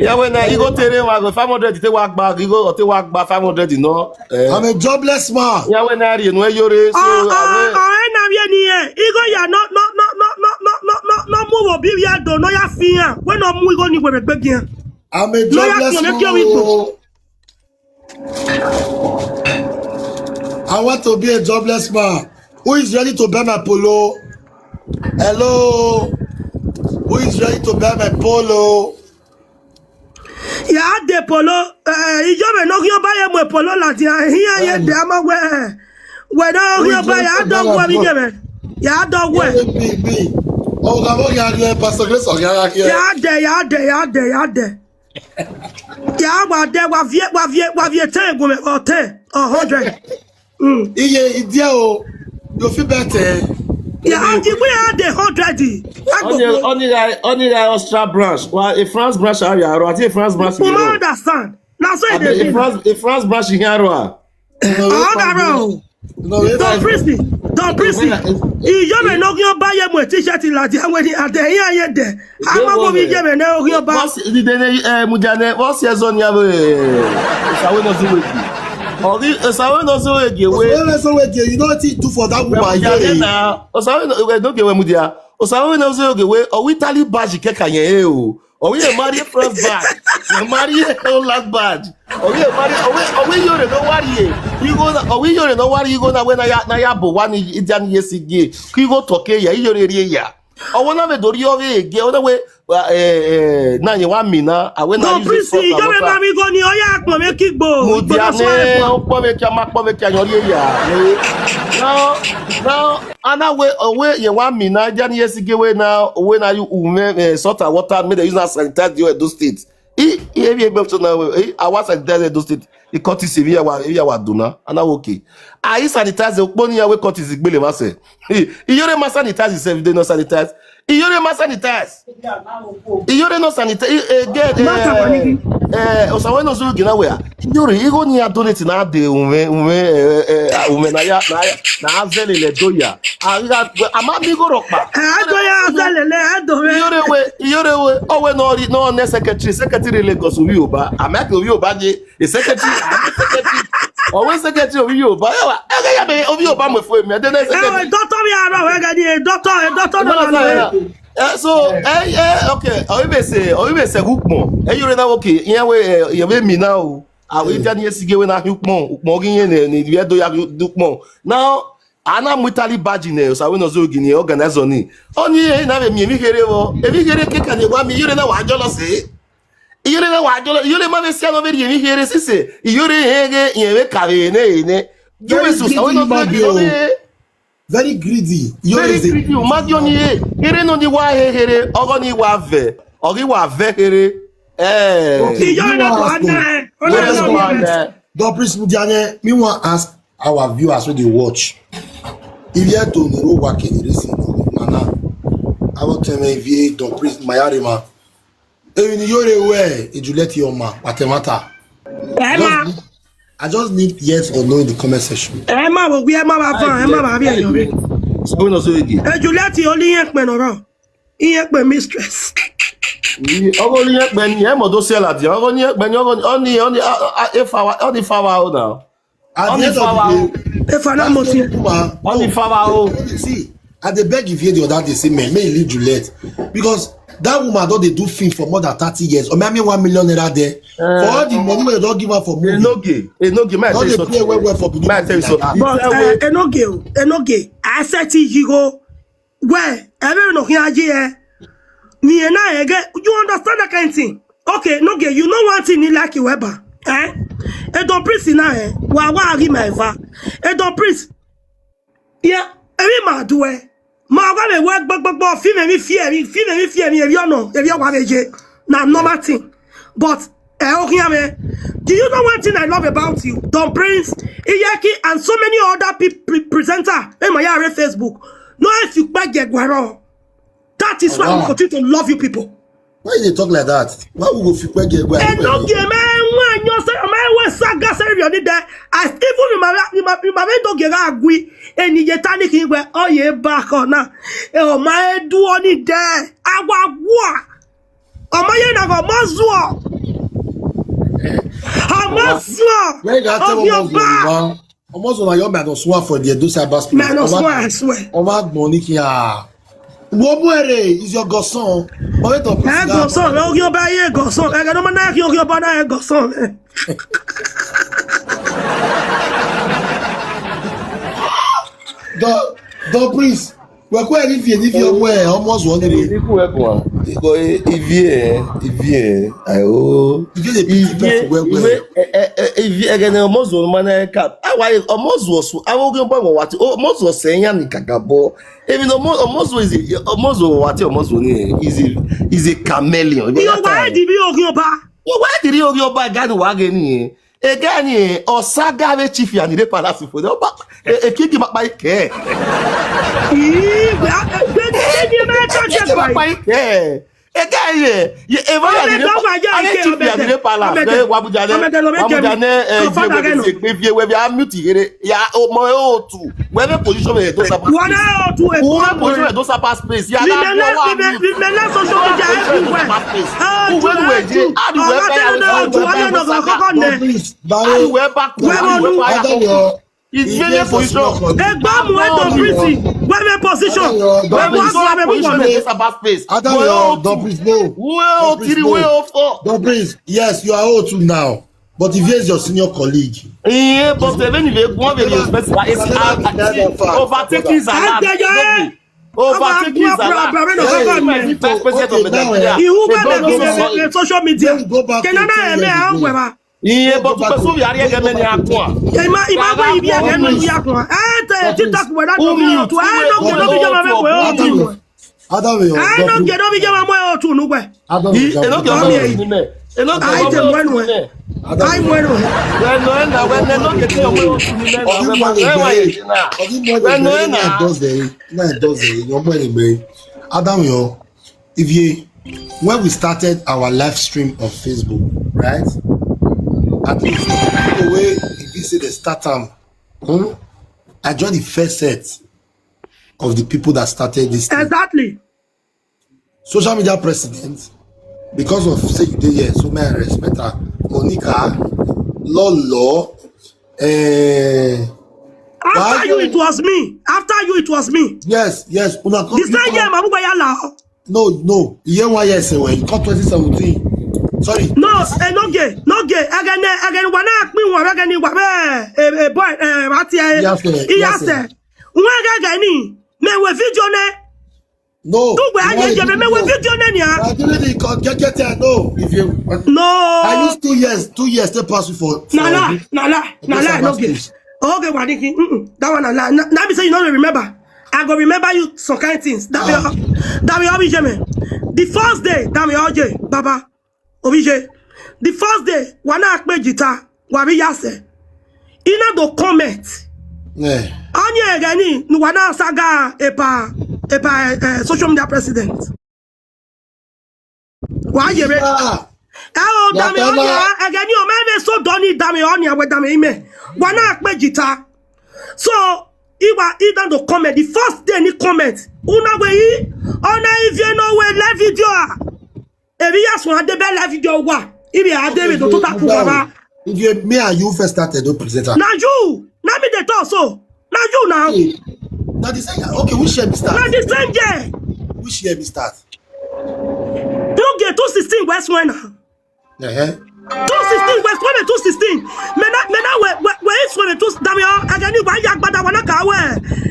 Yeah, when I, you go tell him, I go five hundred, you take work back, you go take work back five hundred, you know. Eh. I'm a jobless man. Yeah, when I, you know, you're so. Ah, ah, ah, na ye ni e. Igo ya no no no no no no no no no move obi ya do no ya fiya. When no move go ni we be gbe. I'm a jobless man, oh. I want to be a jobless man. Who is ready to buy my polo? Hello? Who is ready to buy my polo? Ya de polo. Eh, ijo me no kí o bá yẹ mọ polo láti ahiyan yẹ de ama wẹ. Wẹ no kí o bá ya dọ wẹ mi jẹ mẹ. Ya dọ wẹ. Bí bí. Ọ̀gá mọ̀ kí a rí ẹ Pastor Grace ọ̀gá ara kí ẹ. Ya de, ya de, ya de, ya de. Ya wa de wa vie wa vie wa vie ten go me or ten or hundred. Mm. Iye idea o. You feel better. Ya auntie we are the hundred. Only only guy only guy Austria branch. Well, a France branch are you? I think France branch. You understand? Now so I dey a France a France branch in Yarua. Ọ̀gá rẹ̀ o. No, if Don I Priestley, Don Priestley. Ìjọba ìnáwó yóò bá yẹ mọ̀ t-shirt ìlàjì àwọn ènìyàn àtẹ̀yìn ayé dẹ̀. Àwọn ọmọ mi jẹ́ mi náà yóò bá. What's the day eh Mujane? What's your zone ya? Osawe no so wege. Ori Osawe no so wege we. Osawe no so wege. You know what he do for that woman? Mujane na Osawe no wege no ge we Mudia. Osawe no so wege we. Owi tali baji keka yen e o. Owi e marry France bad. E marry Holland bad. Owi e marry owi owi yore no worry e. You go na owi yore no worry you go na we na ya na ya bo wa ni idia ni yesi ge. Ki go toke ya yore ri ya. Owo na me dori owe ge o na we eh eh na ye wa mi na awe na. No you Priestley, you go me ba mi go ni oya pon me kigbo. Mudia ne o pon me ki a ma pon me ki a yori ya. Now now ana we owe ye wa mi na idia ni yesi ge we na owe na you ume eh, salt and water make dem use am sanitize the whole Edo state. I I ebi egbe so na we I awa sanitize Edo state. I cut it if I wa if I wa do na. Ana okay. I sanitize the okponi ya we cut it igbele ma se. I yore ma sanitize itself dey no sanitize. I yore ma sanitize. I yore no sanitize. I eh, get Mata eh, wanigi. Eh Osawe no zuru gina we. I yore I go ni a donate na de ume ume eh, eh, ume na ya na ya na azele le do ya. Ama mi go rokpa. Ado ya azele le ado we. Iyore we, iyore we. Owe no ri no ne secretary, secretary Lagos obi oba. Ameke obi oba je. The secretary, I'm the secretary. Owe secretary obi oba. Yawa. Ege ya me obi oba mo fo mi. Ade na secretary. Eh, doctor mi ara we ga ni doctor, doctor na. Eh, so eh eh okay. Obi be say, obi be say gukmo. Eh, you na okay. Iye we eh, iye we mi na o. Awe idia ni yesi ge we na hukmo. Ukmo gi yen ni ni do ya dukmo. Now ana mu Italy badge ne Osawe no zuru gini organize oni. Oni e na be mi mi here wo. E mi here ke ka ni wa mi yore na wa jolo se. Iyore na wa jolo yore ma be si ano be mi here sise. Iyore he ge yen we ka be ne ne. You be so Osawe no zuru gini. Very greedy. Very greedy. O ma di oni e. Here no ni wa he here. Ogo ni wa ve. Ogi wa ve here. Eh. Iyore na wa na. Don Priestley Mudiane, me wan ask our viewers wey dey watch. If you to nero wa ke nere si no mana. I wan tell me if you Don Priestley Mayarima. Eyin ni yore we ejuleti oma patemata. Emma. I just need yes or no in the comment section. Emma wo gbe Emma ba fan Emma ba bi eyan re. So we no so ege. Ejuleti oli yen pe no ro. Iye pe mistress. Ogo ni yen pe ni e mo do se la di. Ogo ni yen pe ni ogo ni oni oni e fa wa oni fa wa o na. At the end of the day, if I not that same woman, only father o. See, I dey beg Ivie the other day, say, "Man, may he leave Juliet." Because that woman don dey do film for more than thirty years. Or maybe one million naira there. For all the money wey they don give her for movie. Enoge, Enoge, may I tell you something? May I tell you something? But, uh, Enoge, Enoge, I said to you go, well, I don't know here. You understand that kind of thing? Okay, Enoge, you know one thing you like, you ever. Eh? Edo Prince now, eh? Wa wa agi my va. Edo Prince. Yeah, every man do, eh? Ma wa me work, but, but, but, feel me, fear me, feel me, fear me, if you know, if you want me, na normal thing. But, eh, okay, man. Do you know one thing I love about you? Don Prince, Iyeki, and so many other people, presenter, eh, my yare Facebook. No, if you back get guaro. That is why we continue to love you people. Why you dey talk like that? Why we go fit back get guaro? Enoge, man, one, you say, man, we saga say you need that. I even remember, remember, remember, don't get agui. And you tani ki we, oh, yeah, back on now. Oh, my, do on it there. Awa, wa. Oh, my, you never must walk. How much? Where you got to your back? Almost over your man don swear for the Edo cyberspace. Man don swear, I swear. Over money here. Wo mu ere is your godson. Oye to put that. Godson, no, you buy your godson. I got no man like you, you buy your godson. The, the priest. Wekwe Ivie, Ivie ọmọ ẹ, almost one day. Ikú ẹkùn wa. Iko Ivie, Ivie, ayo. Ivie dey pity person well well. Ivie, eh, eh, eh, Ivie, again, almost one man, eh, cap. Ah, why almost was, I will go back what, almost was saying, and Kakabo. Even almost, almost was, almost was what, almost one, eh, is a, is a chameleon. You why did you go back? Why did you go back? God, why again? Again, eh, Osaga ve chief ya ni de palace for the back. E kiki makpa ike. Ii, we are, we are, we are, we are, Makpa ike. Again, eh, ye eva ya ni de palace. Chief ya ni de palace. Eh, Wabuja ne, Wabuja ne, eh, Wabuja ne, eh, we are mute here. Ya, oh, my, oh, two. Where the position we don't suppose. One or two. Where position we don't suppose space. Ya, na, we are mute. We may not social media everywhere. Where we are, how do we ever Don't please, Barry. It's very position. Egbamu Edo Prince. Where my position? Where my position? Don't please, no. Where three, where four? Don't please. Yes, you are old too now. But if he is your senior colleague. Yeah, but even if you go with your respect, it's overtaking is allowed. Overtaking is allowed. Overtaking is allowed. Yes, my vice president of Nigeria. Ihu bẹ̀rẹ̀ bí social media. Kenana ẹ̀mẹ́ àwọn wẹ̀rẹ̀. Iye bọ tukpe so yari ege meni akwa. Ima ima ba ibi ege no ya kwa. Eh, te TikTok we da do mi to. Eh, no ke no bi jama me we o. Adam yo. Eh, no ke no bi jama mo o tu nu we. Adam yo. E no ke mo ni me. E no ke mo ni me. Ai te mo ni we. Ai mo ni we. We no na we no ke ti mo o tu ni me. We no na. Na doze. Na doze. Yo mo ni me. Adam yo. If you, when we started our live stream of Facebook, right? At least the way if you say they start am, hmm? I joined the first set of the people that started this thing. Exactly. Social media president, because of say you dey here, so may I respect her. Monica, Lolo, eh, after you, it was me. After you, it was me. Yes, yes. Una come. The same year, Mabuba Yala. No, no. Year one year say when you come twenty seventeen. Sorry. No, eh, no gay, no gay. Again, eh, again, one act me one again. What, eh, eh, boy, eh, what here? Yes, sir. Yes, sir. One again, me we video ne. No. Two we are here, me we video ne ya. I didn't really come get get there. No, if you. No. I used two years, two years to pass you for. Na la, na la, na la, no gay. Okay, Wadiki. Mm-mm. That one, na la. Na be say you no remember. I go remember you some kind things. That we all, that we all be Jeme. The first day, that we all J, Baba, Obije. The first day, wana akpe jita, wabi yase. Ina do comment. Yeah. Anye gani, nu wana saga epa, epa, eh, social media president. Wa yere. Ah. Eh, o dame onya, egeni o meme so doni dame onya we dame ime. Wana akpe jita. So, iwa ida do comment. The first day ni comment. Una we i, ona if you know we live video. Ebi ya so ade be live video wa. Ibi ade be do tota ku baba. If you, me and you first started, don't present her. Na you. Na me dey talk so. Na you now. Na the same year. Okay, which year we start? Na the same year. Which year we start? Two sixteen West Wena. Uh-huh. Two sixteen West Wena, two sixteen. Mena mena we we we is we two damio agani wa ya gbada wa na ka we.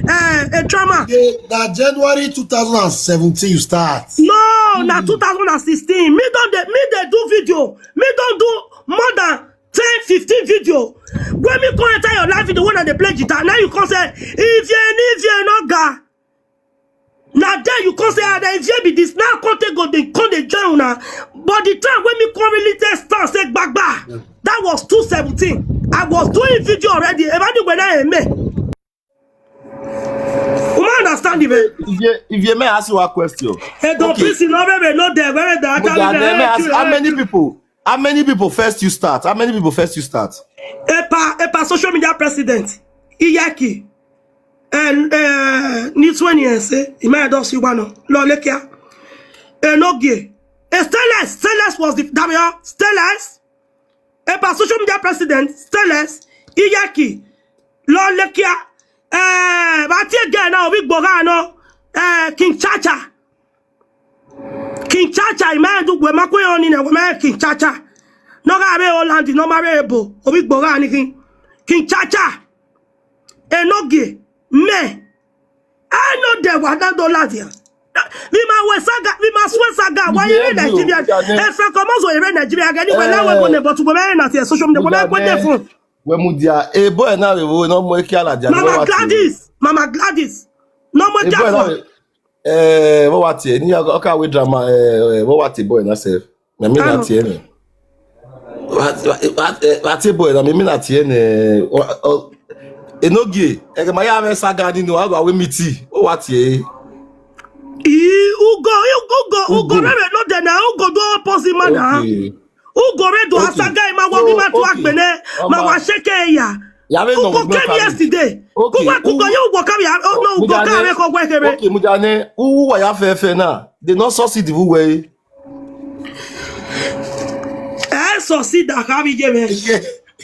Eh, a drama. Okay, na January two thousand and seventeen you start. No, na two thousand and sixteen. Me don dey me dey do video. Me don do more than ten, fifteen video. When me come enter your live video, when I dey play guitar, now you come say, if you need, if you no ga. Now there you come say, ah, if you be this, now come take go dey come dey join una. But the time when me come really test start say gbagba, that was two seventeen. I was doing video already. If I do when I me. Una understand the way? If you if you may ask you a question. Hey, don't Okay. Please, you know, baby, no there. Where the But then, let me ask, how many people? How many people first you start? How many people first you start? Epa, Epa social media president, Iyeki, and uh, Nitweniense, Emma Dosi Wano, Lolekia, Enogie, eh, Stainless, Stainless was the Damia, Stainless, Epa social media president, Stainless, Iyeki, Lolekia, eh, but again now, Big Bogano, eh, King Chacha. King Chacha, ima du gwe makwe oni na gwe ma King Chacha. No ga be Holland, no ma be ebo. Obi gbora ni King. King Chacha. Enogie. Me. I know there were not dollars here. We ma we saga, we ma swear saga. Why you in Nigeria? If I come also in Nigeria, again, when I go ne but go na social media, when I go there phone. When mudia, a boy now we no more kiala dia. Mama Gladys, Mama Gladys. No more A boy there now. phone. Eh, what what here? Ni oka we drama. Eh, what what a boy na self. Me me na Ano? Tie ni. What what eh, what a boy na me me na Tie ni. Enogie. E ke ma ya me saga ni no agba we miti. What what here? Ii, Ugo, Ugo, Ugo, Ugo, Ugo. Rebe, no, then I Ugo do opposite man. Ah. Okay. Ugo, Rebe, do Okay. Asaga, Ima, So, Wagi, Matu, okay. Agbene, Mama. Mawasheke, ya. Ya me no Ugo go came carry. yesterday. Okay, Kuba, Kuba, Ugo. you go carry, oh, no, Ugo, Mujane. Carry, Kogwe, Kebe. Okay, Mujane. Who wa ya fe fe na? They not succeed the way. Eh, succeed, that carry, Kebe.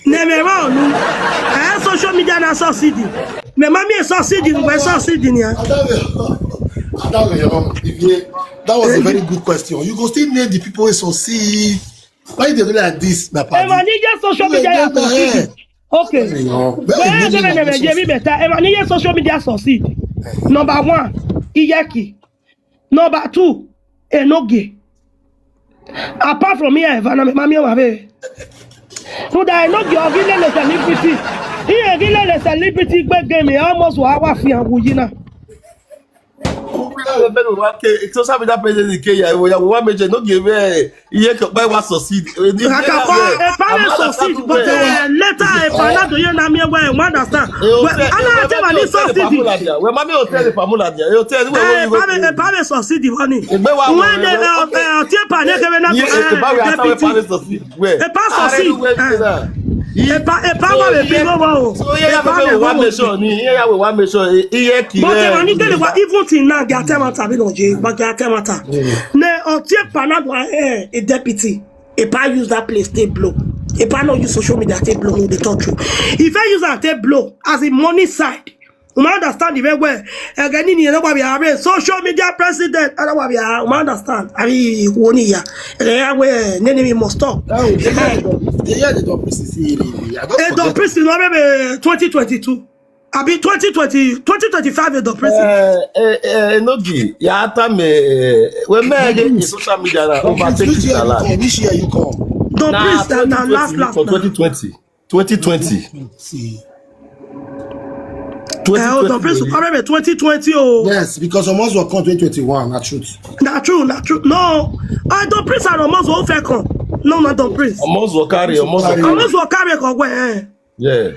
Neme, ma, no. Eh, social media na succeed. Me, mami, succeed, we succeed, ya. That was a very good question. You go still name the people who succeed. Why they do like this, my Ema party? ni je social media ya succeed. Okay. Well, neme, neme, je mi better. Ema ni je social media succeed. Number one, Iyeki. Number two, Enogie. Apart from here, Evana, me, mami, wa be. So that Enogie, Ogi, Lele, celebrity. He, Ogi, Lele, celebrity, big game, he almost wa wa fi and wuyina. Social media presence in Kenya, we have one major no give eh, iye ko pe wa succeed. Eh, ni- Kaka yeah, kwa, yeah. Epa may Amala succeed, Sadu but there. uh, later, Epa na do you na me, we understand. Eh, o Well, tell- ana eh, te we ma ni tell the succeed. Pamela there. We mami o tell the Pamela there. O tell the Eh, we- we- Epa may, Epa may succeed, funny. Egbe wa When wo- the, uh, okay. uh, Tie Epa ni kebe na, Iye- eh, Epa we attack we deputy. Pamela succeed. Where? Epa succeed. Eh. Epa, Epa wa be big over. So yeah, yeah, we one nation. Yeah, yeah, we one nation. Iye ki. But Epa ni kele wa even till now, get matter, we no je, but get matter. Ne, uh, Tie Epa na do, eh, a deputy. Epa use that place take blow. Epa no use social media take blow, no, they talk true. If I use that take blow, as a money side, you might understand the way where, again, in the way we are, social media president, I don't know what we are, you might understand. I mean, one year, and then we must stop. Now, they hear the Don Priest, they hear the Don Priest is here. I don't Eh, Don forget. Priest, you know, maybe twenty twenty-two. I be twenty twenty, twenty twenty-five, eh, Don Priest. Eh, eh, eh, Enogie, ya ata me, eh, we me get in social media na overtake Which it year you a lot. come? Which year you come? Don Na Priest, na, na twenty twenty, last, last, for na. twenty twenty. twenty twenty. See. Eh, oh, Don Priest, twenty twenty. Correct, twenty twenty, oh. Yes, because almost will come twenty twenty-one, not truth. Na true, na true. No, I Don Priest, I almost won't fair come. No, not Don Priest. Almost will carry, almost will I carry. Almost will carry, go where? Yeah.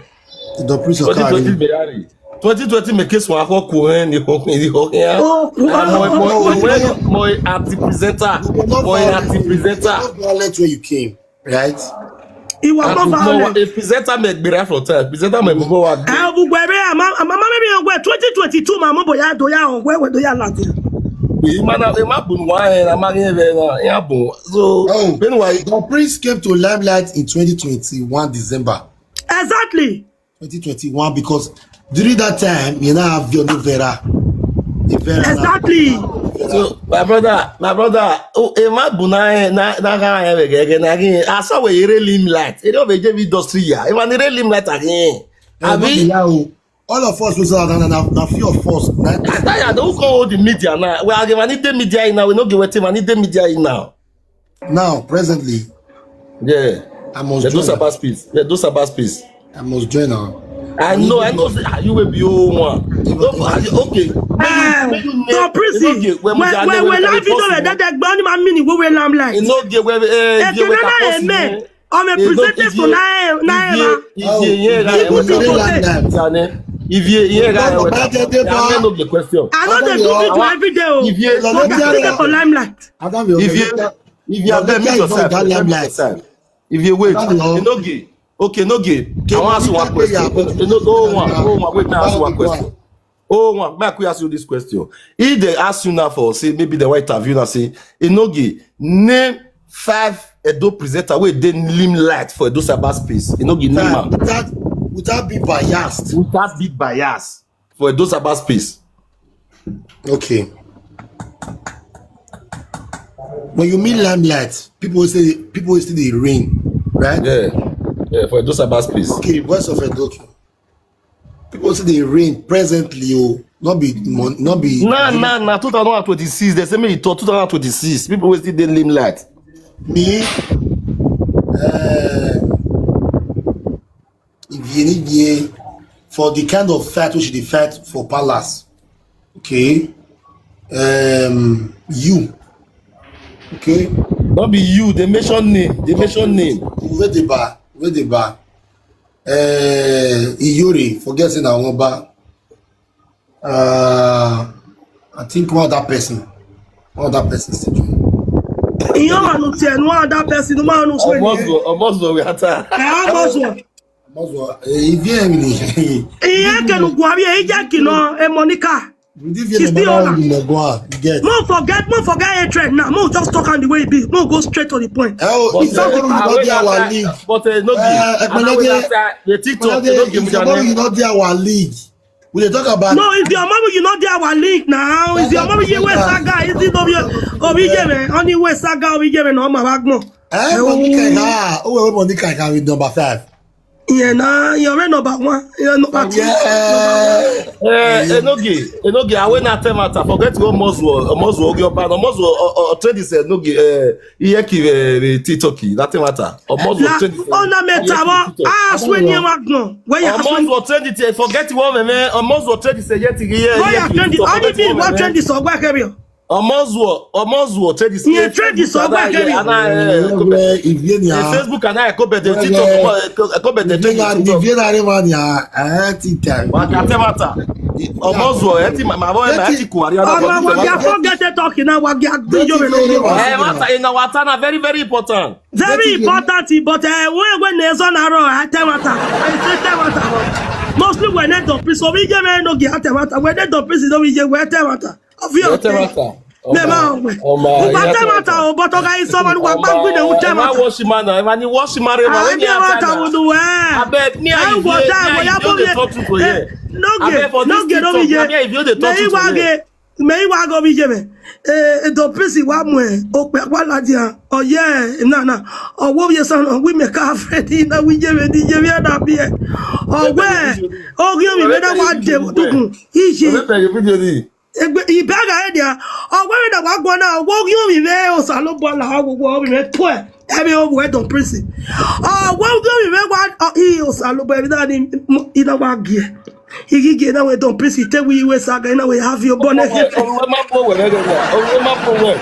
The Don Priest will twenty twenty carry. Ferrari. twenty twenty make case one hot coin, the hot coin, the hot coin. Oh, Mo, mo, oh, mo, mo, mo, anti presenter. You will not Mo, violate- anti you will presenter. not violate where you came, right? It was not violent. A presenter me gbera for time. Presenter me mo wa. Eh, we were, eh, ma, ma, ma, maybe we twenty twenty-two, ma, mo boya, do ya, on where, where do ya, land? Imana, ima bun wa, eh, na ma ge ve na, ya bun. So, Oh, meanwhile, Don Priest came to limelight in twenty twenty-one December Exactly. twenty twenty-one because During that time, you now have your new Vera. The Vera now. Exactly. So my brother, my brother, oh, e ma bu na na na ga ya be gege na gi. I saw we ere limelight. E don be give industry ya. E ma ere limelight again. Eh, no be Abi ya o. All of us wey say na na na few of us. Na I tell you, don't call the media now. We are giving the media in now. We no give wetin man the media in now. Now presently, Yeah. I must Yeah, those join. about space. Yeah, those about space. I must join now. I know, I know. Say, ah, you will be oh one. No, ah, okay. Eh, Make you so prison. Okay, when When when when life is over, that that gbani ma mini we we lam like. You know, get where eh, If you you wake never up. amen. I'm a presenter for nine nine. If you hear People that, dey People dey dey land land. land. If you hear that, No, but that dey I bad. know the question. I know they do it to every day. Oh. If you Lord, But yeah, I think yeah. For limelight. Adam, you If you get- if you are there, mute Lord, yourself. that Mute limelight. Yourself. If you wait, That is all. Enoge. Okay, Enoge. I want to ask you one question. No, no, oh, one. Wait, may I ask you one question? Oh, one. May I quick ask you this question? If they ask you now for say maybe they want interview now say Enoge, name five Edo presenter wey dey limelight for Edo cyberspace. Enoge, name Fine. am. Without without be biased. Without be bias for Edo cyberspace. Okay. When you mean limelight, people will say people will see the ring, right? Yeah, yeah, for Edo cyberspace. Okay, voice of Edo. People see the ring presently, oh, not be mon- not be Nah, nah, nah. Two thousand twenty-six. They say me it two thousand twenty-six. People will still dey limelight. Me, uh, if you need me for the kind of fight which they fight for palace, okay, um, you, okay, Not be you. They mention name. They mention name. where they bar, where they bar, uh, Iyore, forget say na one bar, uh, I think one other person, one other person still join. You know, no tell no other person, no man no swear. Almost, almost we attack. I almost one. Mozwa, eh, if you really, Iye kenu gwa bi e je kino e Monica. if She's you still on. Really go on, you get. Mo forget, mo forget a trend now. Mo just talk on the way it be. Mo go straight to the point. Oh, But it's not uh, going I to wait be our that league. time. But uh, no, Uh, I know Ekmeleke, that time. The TikTok, Ekmeleke, no give me it's their not name. going to be our league. We dey talk about. No, if your mom you not there our link now. If your mom you where saga is it of your of Ijeme? Only where saga of Ijeme no ma bagmo. Eh, Monica, ah, oh, Monica, can with number five. Yeah, na you're number one. You're number two. Yeah. Eh, Enoge, Enoge, I wait that time matter. Forget what Mozwo, Mozwo Ogioba, no Mozwo or, or trade is Enoge. Eh, Iyeki, eh, TikTok. That time matter. Or Mozwo Na trade is. ona meta wo. Ah, swear ni wa gbon. Where you Or swear? Mozwo trade is. Forget what me. Or Mozwo trade is yet here. Where you trend? Only be what trend is ogba kebio. Or Mozwo, or Mozwo trade is. Yeah, trade is ogba kebio. If you In are, Facebook and I go bet the Yeah, TikTok. yeah. Go bet the if you are, TikTok. If you are one, yeah, I think time. But I tell matter. Or Mozwo, I think my my boy, my auntie Kuwari. Ọmọ wa gya forget talking now. Wa gya do you know. Eh, matter in our town are very very important. Very important, but uh, when when there's on arrow, I tell matter. I say tell matter. Mostly when they don't please, so we get no get tell matter. When they don't please, don't we get where tell matter. Of you. Tell matter. Me ma. Oh my. But tell matter, but okay, someone who back with the tell Ẹ má matter. Washima náà, ẹ má ní Washima rẹ̀ wá. I tell matter will do well. Abeg, me I and go you, die, me but and you you dey don't talk to get. here. No Abeg, get, for no this get, no TikTok, get. me and you dey Me talk you to wa here. get. Me you wa go be jeme. Eh, the prison wa mu e. O pe wa la dia. Oh yeah, na na. Oh wo ye san, oh we make a friend na we jeme di jeme na bi e. Oh we. Oh you me na wa de tukun. Iji. Remember the video ni. Egbe ibaga e dia. Oh we na wa go na. Wo you me me o sa lo bo la wo wo me to e. Ebe o we don prison. Oh wo you me wa. Oh i o sa lo bo e da ni ina wa gie. Igi gie na we don prison. Te we we saga na we have your bonnet. Owe ma po we, we, we, owe ma po we.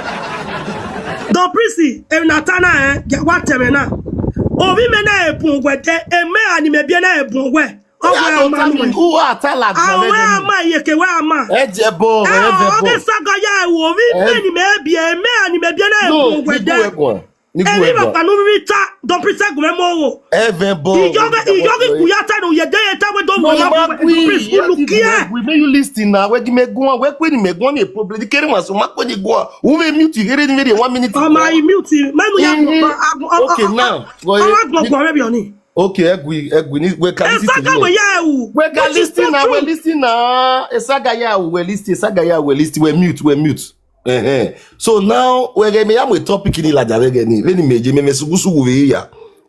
Don prison e na tana e ge wa teme na. Obi me na e bun we de e me ani me bi na e bun we. Owe ma nu. Who are talent? Awe ama ye ke we ama. Ẹ jẹ bọ, ẹ Ah, jẹ oge bọ. Saga ya e wo mi Eh. me ni me bi e me ani me bi na e No, bun we nigu de. ẹ̀gbọ́n. Nigu Emi ẹ̀gbọ́n. papa nu mi ta don prison gu me mo wo. Ẹ jẹ bọ. Ijoga ijoga ku ya ta no ye de ye ta we don No, wo you ma ma we gui. don prison lu ki e. We make you listen now. We give me go on. We quit me go on. A problem. The carry was so much when you go on. Who may mute you? Here in one minute. Ọmọ immunity. Mẹ́nu ya Mhm. gbọ̀ngàn agbọ̀n. Okay, now. Go Ọmọ ahead. agbọ̀n gbọ̀n rẹ̀ bí ọ̀ni. Okay, Egwi, Egwi, ni- we can listen to Esaga you. We ya ewu. We can Which is listen so now. We true. Listen now. Esaga ya, we listen. Esaga ya, we listen. We mute. We mute. Uh-huh. So now we get me. I'm a topic in Ilaja. We get ni. When me je me me sugusu we ya.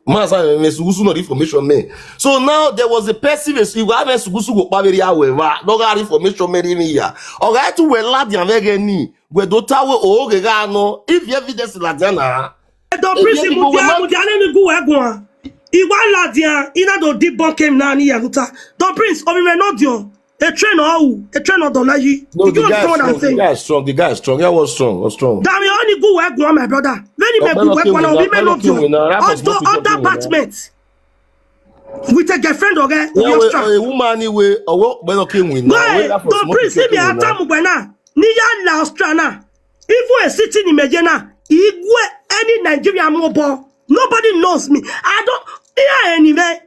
Masa me me sugusu no information me. So now there was a person we we have sugusu go pa very away. No got information me ni ya. Oga tu we la dia we get ni. We do ta we o ge ga no. If evidence la dia na. Don Prince, mu dia mu dia ni gu we gun. Iwa la dia ina do di bon kem na ni ya luta. Don Prince, omi me no dio. A train or who? A train or Dolayi. No, You the don't guy understand is what I'm strong. The saying. Guy is strong. The guy is strong. That was strong. Was strong. Dami oni gu we gun, my brother. Very me Ọgbẹ́ gu lọ we kí gun. win Omi náà, me ọgbẹ́ no lọ kí dio. win náà, Ralph was Other supposed to other kí win náà. apartment with a girlfriend or a Yeah, we, extra. a woman anyway. Or what? But okay, win now. Guy, Don Prince, me atamu gbe na. Ni ya la Australia. Even a city ni meje na. Igwe any Nigeria mo bo. Nobody knows me. I don't hear anywhere.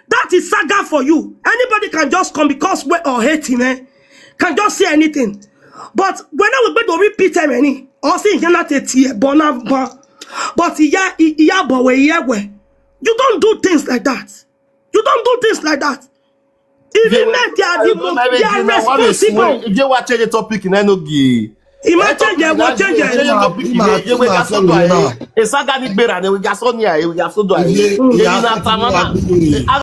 That is saga for you. Anybody can just come because we or hate him, eh? Can just say anything. But when I will be to repeat him any, or see him not a tear, but now, but, but yeah, yeah, but we yeah, we. You don't do things like that. You don't do things like that. If you make their people, they are responsible. If you want change the topic in Enogi. Imagine they will change Change the it. topic in Enogi. We got so do I. Esaga ni gbera ne we got so near. We got so do I. Ye na tamana.